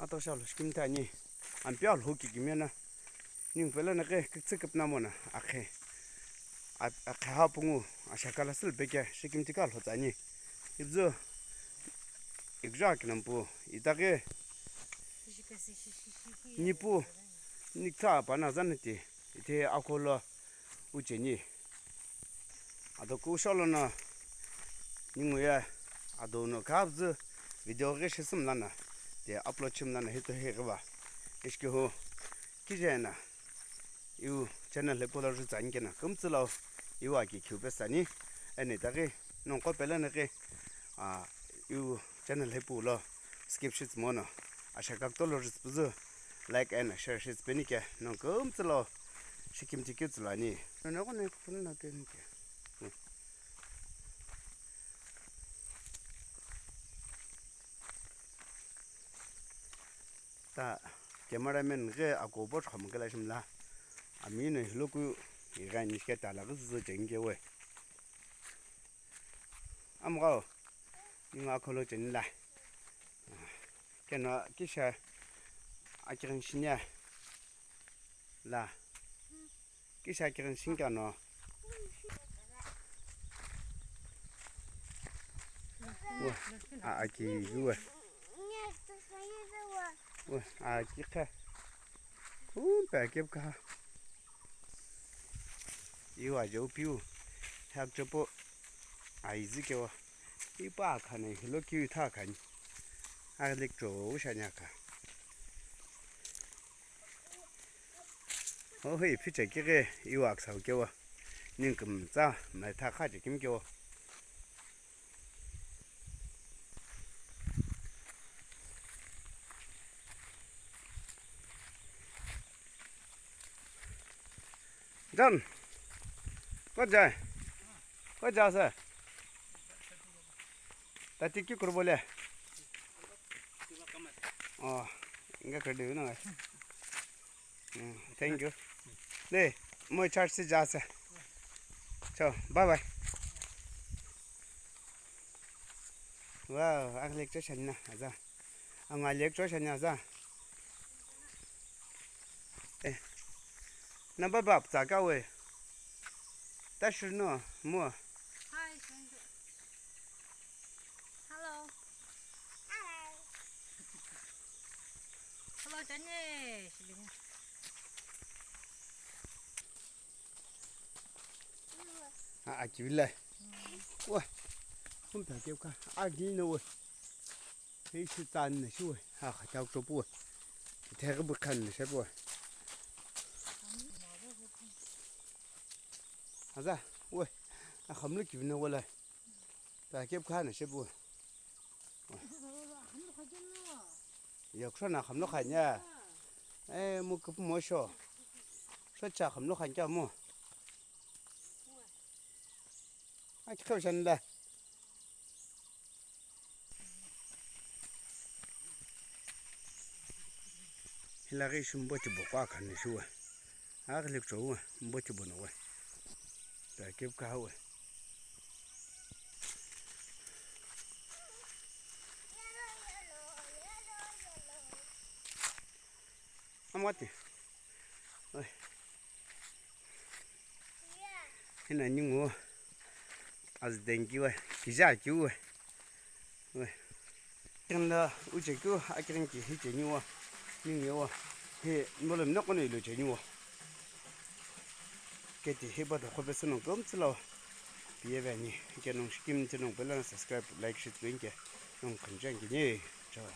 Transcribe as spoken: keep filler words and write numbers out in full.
Atosha lo shikimthi ani. Ampeu alhou kikimiye na. Ningu pelo na ke kiktsü kipna mona akhe. A-, akhe ha pungu ashaka la sülpe ke shikimthi ka alhou tsü ani. Ipüzü iküzü aki nampu itaghi nipu niktha pa na zanati ithe akho lo ucheni. Ado kusho lono ningu ye ado no khabzü video ghi shisü mlana de upload shi mlana hito he ghiva. Ishke hu kije na iu channel hepu lo jutsa ani kena kümtsü lo iu aki khiu pesani. Ene itaghi nongu pelo na ke, ah, iu channel hepu lo skip shitsü mono ashaka kutolo jutsu püzü like and share shitsü peni ke nongu kümtsü lo shikimthi keu tsü lo ani. Nono ghono kuphuno na ke ni ke. Ta cameraman ghi ako bo chhomkela shimla. Ami no hiloku igani shike ta la ghi zuzo chengke we. Amgao, ningu akholo chenila. Keno kisha akirin shinya la. Kisha akirin shinkano. Wa, a aki yuwe. Wa, a aki kha. Kumpe akep kha. Iwa jo piu. Hak chopo. Aizi kewa. Ipa akhane hilo kiu itha akhani. Aghilek cho ushanya kha. Ohi phiche kighe iwa aksau kewa. Ningkümtsa mai tha kha chekim kewa. John, ko jai? Ko jai sir? Tati ki kurbo le? Oh, inga kadi na. Mm, thank you. Le, mo charge si ja sir. Chao, bye bye. Wow, aghilek cho shani na, aza. Angu alek cho shani aza. Eh. Namba bap tsa ka we. Ta shir no, mo. Hi, thank you. Hello. Hello. Hello, Jane. A, a, kiu le. Wa. Kum ta kiu ka. A, gi no we. Hei shi tsan na shi we. Ha, ha, kiu cho pu we. Te bu khan na shi pu we. Aza, we. A, kham lu kiu na we le. Ta kep kha na shi pu. Yok sho na kham lo khan ya. Eh, mu kup mo sho. Sho cha kham lo khan kya mo. A ki khau shan la. Hilaghi ishi mbo thibo kua khani shuwa. Aghilek cho uwa, mbo thibo no uwa. Ta kep kaha uwa. Amati. Oi. Hina ningu. Azi dengi uwa. Kija ki uwa. Oi. Kinda uche keu akirin ki hi cheni wo, ningu ye wo, hi mbolo mino kono ilo cheni wo. Keti hi pa tokho pesü nongu kümtsü lo piye ve ani, ke nongu shikim tse nongu pelo na subscribe, like, share peni ke nongu khami cheni.